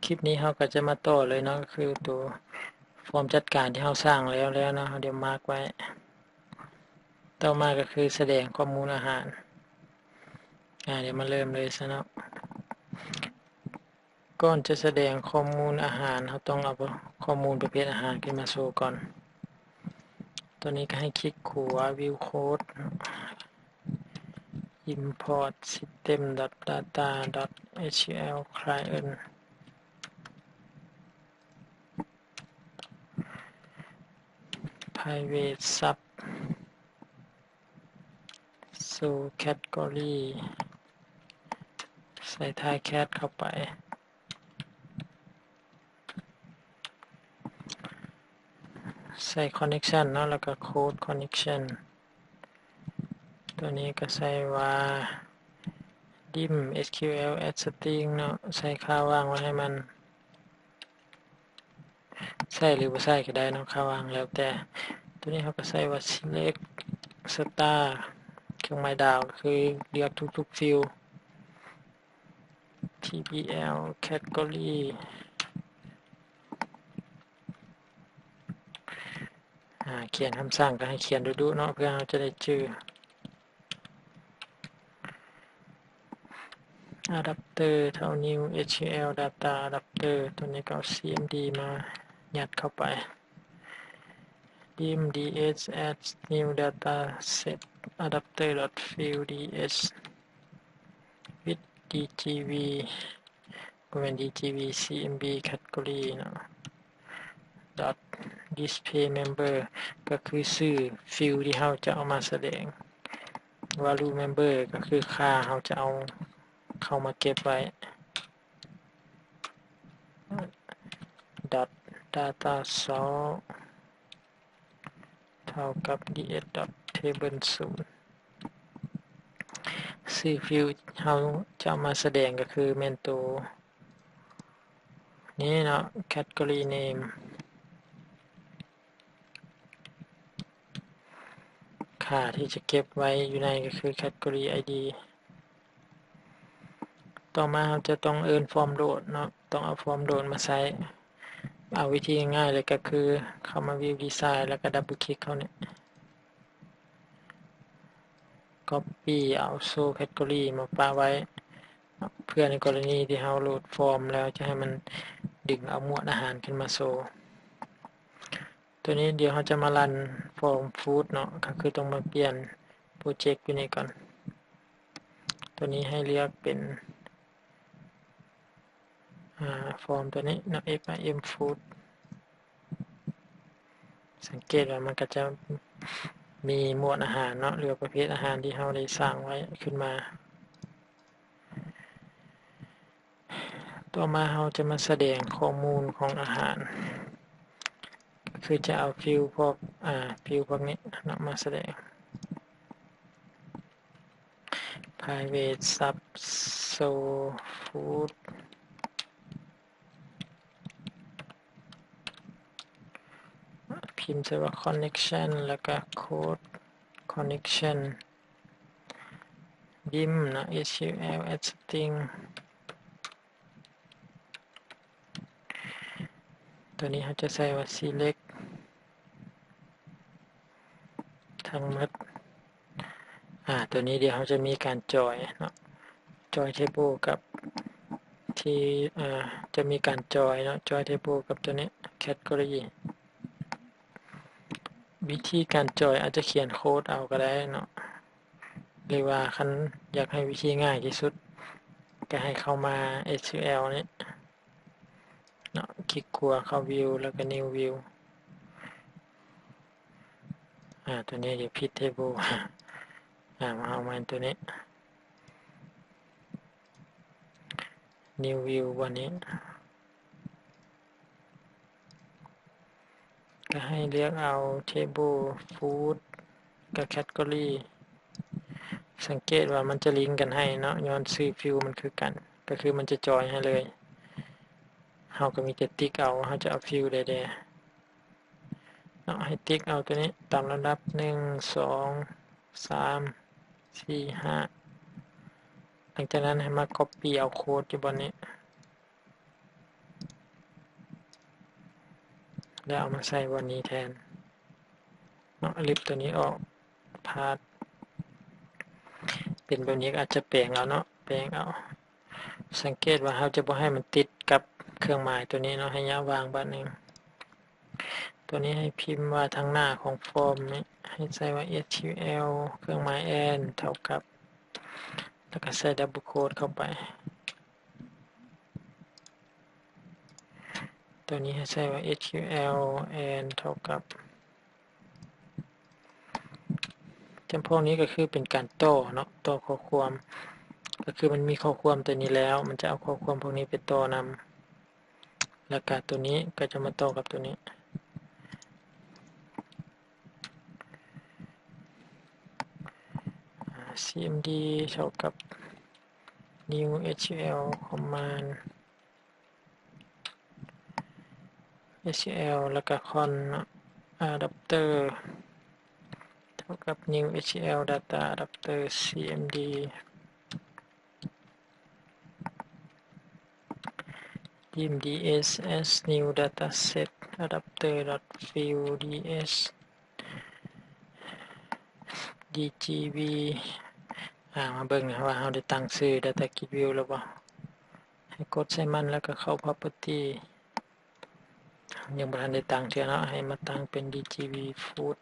ຄລິບນີ້ເຮົາກໍຈະມາຕໍ່ເລີຍເນາະ ກໍຄືຕົວຟອມຈັດການທີ່ເຮົາສ້າງແລ້ວແລ້ວເນາະ ເຮົາດຽວມາກໄວ້. ຕໍ່ມາກໍຄືສະແດງຂໍ້ມູນອາຫານ. ອາ ດຽວມາເລີ່ມເລີຍຊະເນາະ. ກ່ອນຈະສະແດງຂໍ້ມູນອາຫານ ເຮົາຕ້ອງເອົາຂໍ້ມູນປະເພດອາຫານຂຶ້ນມາໂຊກ່ອນ. ຕົວນີ້ກໍໃຫ້ຄລິກຂວາ View Code, Import System dot Data dot H T M L Client, Private Sub, Show Category, ໃສ່ Tile Cat ເຂົ້າໄປ. ໃສ່ Connection ເນາະ ແລ້ວກໍ Code Connection. ຕົວນີ້ກໍໃສ່ວ່າ Div SQL Add String ເນາະ ໃສ່ຄ່າວ່າງໄວ້ໃຫ້ມັນ ໃສ່ຫຼືບໍ່ໃສ່ກໍໄດ້ເນາະ ຄ່າວ່າງແລ້ວແຕ່. ຕົວນີ້ເຮົາກໍໃສ່ວ່າ Select Star ເຄື່ອງໝາຍດາວ ກໍຄືເລືອກທຸກໆ Field. T B L Category ອາ ຂຽນຄຳສັ່ງກໍໃຫ້ຂຽນດຸໆເນາະ ເພື່ອເຮົາຈະໄດ້ຈື່. Adapter ເທົ່າ New SQL Data Adapter ຕົວນີ້ກໍເອົາ CMD ມາຍັດເຂົ້າໄປ. Div ds add new data set adapter dot field ds with dgv ບໍ່ແມ່ນ dgv cmb category ເນາະ dot display member ກໍຄືຊື່ Field ທີ່ເຮົາຈະເອົາມາສະແດງ. Value member ກໍຄືຄ່າເຮົາຈະເອົາເຂົ້າມາເກັບໄວ້. dot data sort ເທົ່າກັບ ds dot table sort ຊື່ Field ເຮົາຈະເອົາມາສະແດງກໍຄືແມ່ນໂຕນີ້ເນາະ category name. ຄ່າທີ່ຈະເກັບໄວ້ຢູ່ໃນກໍຄື category id. ຕໍ່ມາເຮົາຈະຕ້ອງເອີ້ນ Form Load ເນາະ ຕ້ອງເອົາ Form Load ມາໃຊ້. ເອົາວິທີງ່າຍໆເລີຍ ກໍຄືເຂົ້າມາ View Design ແລ້ວກໍ Double Click ເຂົ້ານີ້ Copy ເອົາ Show Category ມາປະໄວ້ ເພື່ອໃນກໍລະນີທີ່ເຮົາໂຫຼດຟອມແລ້ວ ຈະໃຫ້ມັນດຶງເອົາໝວດອາຫານຂຶ້ນມາໂຊ. ຕົວນີ້ດຽວເຮົາຈະມາຣັນ Form Food ເນາະ ກໍຄືຕ້ອງມາປ່ຽນໂປຣເຈັກຢູ່ນີ້ກ່ອນ. ຕົວນີ້ໃຫ້ເລືອກເປັນ ອາ Form ຕົວນີ້ເນາະ FIM Food. ສັງເກດວ່າມັນກໍຈະມີໝວດອາຫານເນາະ ຫຼືວ່າປະເພດອາຫານທີ່ເຮົາໄດ້ສ້າງໄວ້ຂຶ້ນມາ. ຕໍ່ມາເຮົາຈະມາສະແດງຂໍ້ມູນຂອງອາຫານ ກໍຄືຈະເອົາ Field ພວກ ອາ Field ພວກນີ້ເນາະ ມາສະແດງ. Private Sub Show Food ພິມໃສ່ວ່າ Connection ແລ້ວກໍ Code Connection. Div ເນາະ SQL Add String ຕົວນີ້ເຮົາຈະໃສ່ວ່າ Select ທັງໝົດ. ອາ ຕົວນີ້ດຽວເຮົາຈະມີການຈອຍເນາະ Join Table ກັບທີ່ ອາ ຈະມີການຈອຍເນາະ Join Table ກັບຕົວນີ້ Category. ວິທີການຈອຍອາດຈະຂຽນໂຄດເອົາກໍໄດ້ເນາະ ຫຼືວ່າຄັນຢາກໃຫ້ວິທີງ່າຍທີ່ສຸດ ກໍໃຫ້ເຂົ້າມາ SQL ນີ້ເນາະ ຄລິກຂວາເຂົ້າ View ແລ້ວກໍ New View. ອາ ຕົວນີ້ດຽວຜິດ Table ອາ ມາເອົາໃໝ່ຕົວນີ້ New View ບ່ອນນີ້ ກໍໃຫ້ເລືອກເອົາ Table Food ກັບ Category. ສັງເກດວ່າມັນຈະລິງກັນໃຫ້ເນາະ ຍ້ອນຊື່ Field ມັນຄືກັນ ກໍຄືມັນຈະຈອຍໃຫ້ເລີຍ. ເຮົາກໍມີແຕ່ຕິກເອົາ ເຮົາຈະເອົາ Field ໃດແດ່ເນາະ. ໃຫ້ຕິກເອົາຕົວນີ້ຕາມລຳດັບ ໜຶ່ງ ສອງ ສາມ ສີ່ ຫ້າ. ຫຼັງຈາກນັ້ນໃຫ້ມາ Copy ເອົາໂຄດຢູ່ບ່ອນນີ້. ແລ້ວເອົາມາໃສ່ບ່ອນນີ້ແທນເນາະ ລິບຕົວນີ້ອອກ ພາດ ເປັນແບບນີ້ກໍອາດຈະແປງເອົາເນາະ ແປງເອົາ. ສັງເກດວ່າເຮົາຈະບໍ່ໃຫ້ມັນຕິດກັບເຄື່ອງໝາຍຕົວນີ້ເນາະ ໃຫ້ຍະວ່າງບາດໜຶ່ງ. ຕົວນີ້ໃຫ້ພິມວ່າທາງໜ້າຂອງຟອມນີ້ ໃຫ້ໃສ່ວ່າ SQL ເຄື່ອງໝາຍ and ເທົ່າກັບ ແລ້ວກໍໃສ່ double quote ເຂົ້າໄປ. ຕົວນີ້ໃຫ້ໃສ່ວ່າ SQL and ເທົ່າກັບ ຈຳພວກນີ້ກໍຄືເປັນການຕໍ່ເນາະ ຕໍ່ຂໍ້ຄວາມ ກໍຄືມັນມີຂໍ້ຄວາມຕົວນີ້ແລ້ວ ມັນຈະເອົາຂໍ້ຄວາມພວກນີ້ໄປຕໍ່ນຳ ແລ້ວກະຕົວນີ້ກໍຈະມາຕໍ່ກັບຕົວນີ້ cmd ເທົ່າກັບ new SQL command SQL ແລ້ວກະ con adapter ເທົ່າກັບ new SQL data adapter cmd cmd as new dataset adapter dot fill ds dgv ອາ ມາເບິ່ງນະວ່າເຮົາໄດ້ຕັ້ງຊື່ Data Grid View ແລ້ວບໍ່? ໃຫ້ກົດໃສ່ມັນ ແລ້ວກໍເຂົ້າ Property ຍັງບໍ່ທັນໄດ້ຕັ້ງເທື່ອເນາະ ໃຫ້ມາຕັ້ງເປັນ dgv food.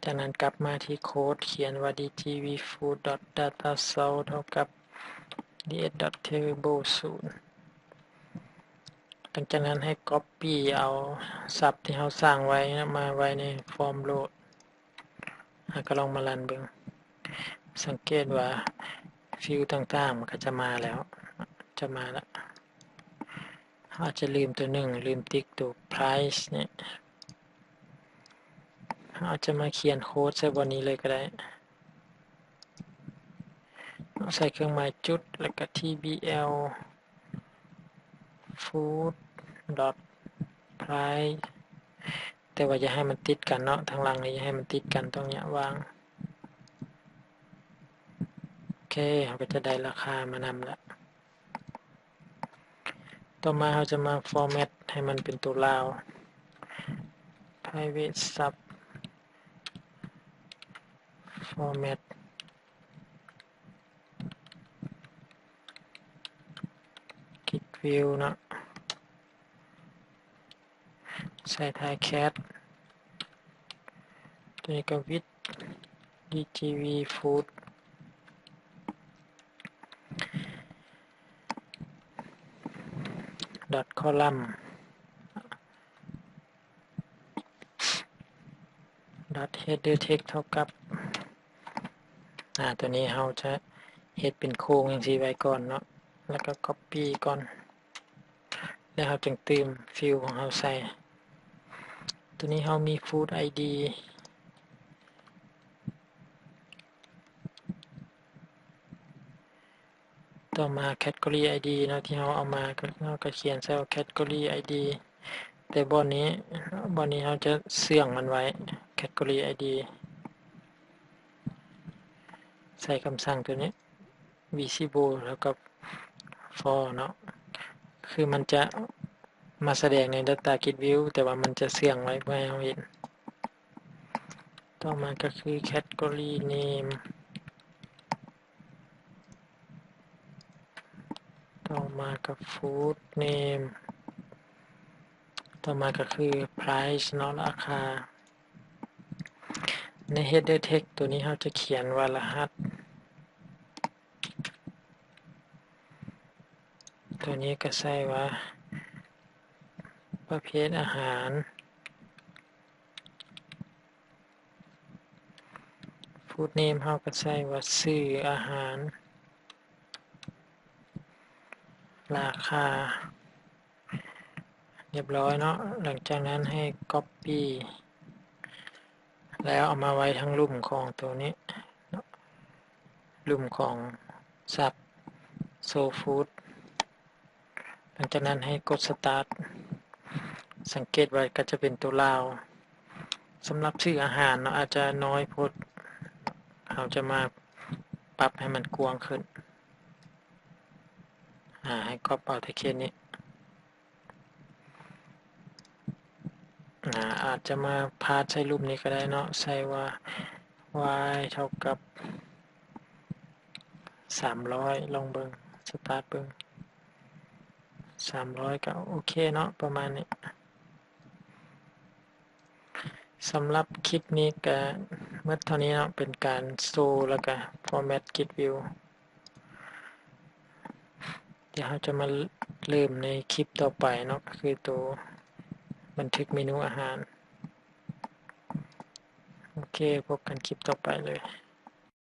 ຈາກນັ້ນກັບມາທີ່ໂຄດ ຂຽນວ່າ dgv food dot data source ເທົ່າກັບ ds dot table ສູນ. ຫຼັງຈາກນັ້ນໃຫ້ Copy ເອົາສັບທີ່ເຮົາສ້າງໄວ້ນະ ມາໄວ້ໃນ Form Load. ເຮົາກໍລອງມາລັນເບິ່ງ ສັງເກດວ່າ Field ຕ່າງໆ ມັນກໍຈະມາແລ້ວ ຈະມາລະ. ເຮົາອາດຈະລືມຕົວໜຶ່ງ ລືມຕິກຕົວ Price ນີ້ ເຮົາອາດຈະມາຂຽນໂຄດໃສ່ບ່ອນນີ້ເລີຍກໍໄດ້ ເຮົາໃສ່ເຄື່ອງໝາຍຈຸດ ແລ້ວກໍ tbl food dot price ແຕ່ວ່າຢ່າໃຫ້ມັນຕິດກັນເນາະ ທາງຫຼັງນີ້ຢ່າໃຫ້ມັນຕິດກັນ ຕ້ອງຍະວ່າງ. ໂອເຄ ເຮົາກໍຈະໄດ້ລາຄາມານຳລະ. ຕໍ່ມາເຮົາຈະມາ format ໃຫ້ມັນເປັນຕົວລາວ private sub format grid view ເນາະ ໃສ່ try catch ຕົວນີ້ກໍ width dgv food dot column dot header text ເທົ່າກັບ ອາ ຕົວນີ້ເຮົາຈະເຮັດເປັນໂຄ້ງຈັ່ງຊີ້ໄວ້ກ່ອນເນາະ ແລ້ວກໍ copy ກ່ອນ ແລ້ວເຮົາຈຶ່ງຕື່ມ field ຂອງເຮົາໃສ່. ຕົວນີ້ເຮົາມີ food ID ຕໍ່ມາ category ID ເນາະ ທີ່ເຮົາເອົາມາ ເຮົາກໍຂຽນໃສ່ວ່າ category ID ແຕ່ບ່ອນນີ້ ບ່ອນນີ້ເຮົາຈະເຊື່ອງມັນໄວ້ category ID ໃສ່ຄຳສັ່ງຕົວນີ້ visible ເທົ່າກັບ false ເນາະ ຄືມັນຈະມາສະແດງໃນ Data Grid View ແຕ່ວ່າມັນຈະເຊື່ອງໄວ້ບໍ່ໃຫ້ເຮົາເຫັນ. ຕໍ່ມາກໍຄື category name ຕໍ່ມາກໍ food name ຕໍ່ມາກໍຄື price ເນາະ ລາຄາ. ໃນ header text ຕົວນີ້ເຮົາຈະຂຽນວ່າລະຫັດ ຕົວນີ້ກໍໃສ່ວ່າປະເພດອາຫານ. Food name ເຮົາກໍໃສ່ວ່າຊື່ອາຫານ ລາຄາ ຮຽບຮ້ອຍເນາະ. ຫຼັງຈາກນັ້ນໃຫ້ copy ແລ້ວເອົາມາໄວ້ທາງລຸ່ມຂອງໂຕນີ້ເນາະ ລຸ່ມຂອງສັບ Source Food. ຫຼັງຈາກນັ້ນໃຫ້ກົດ Start ສັງເກດວ່າກໍຈະເປັນຕົວລາວ. ສຳລັບຊື່ອາຫານເນາະ ອາດຈະນ້ອຍໂພດ ເຮົາຈະມາປັບໃຫ້ມັນກວ້າງຂຶ້ນ. ອາ ໃຫ້ກັອບເອົາແຕ່ເຂດນີ້. ອາດຈະມາພາດໃສ່ຮູບນີ້ກໍໄດ້ເນາະ ໃສ່ວ່າ y ເທົ່າກັບສາມຮ້ອຍ ລອງເບິ່ງ ສະຕາດເບິ່ງ ສາມຮ້ອຍ ກໍໂອເຄເນາະ ປະມານນີ້. ສຳລັບຄລິບນີ້ກະໝົດເທົ່ານີ້ເນາະ ເປັນການໂຊແລ້ວກະຟໍແມັດ Grid View. ດຽວເຮົາຈະມາເລີ່ມໃນຄລິບຕໍ່ໄປເນາະ ກໍຄືໂຕບັນທຶກເມນູອາຫານ. ໂອເຄ ພົບກັນຄລິບຕໍ່ໄປເລີຍ.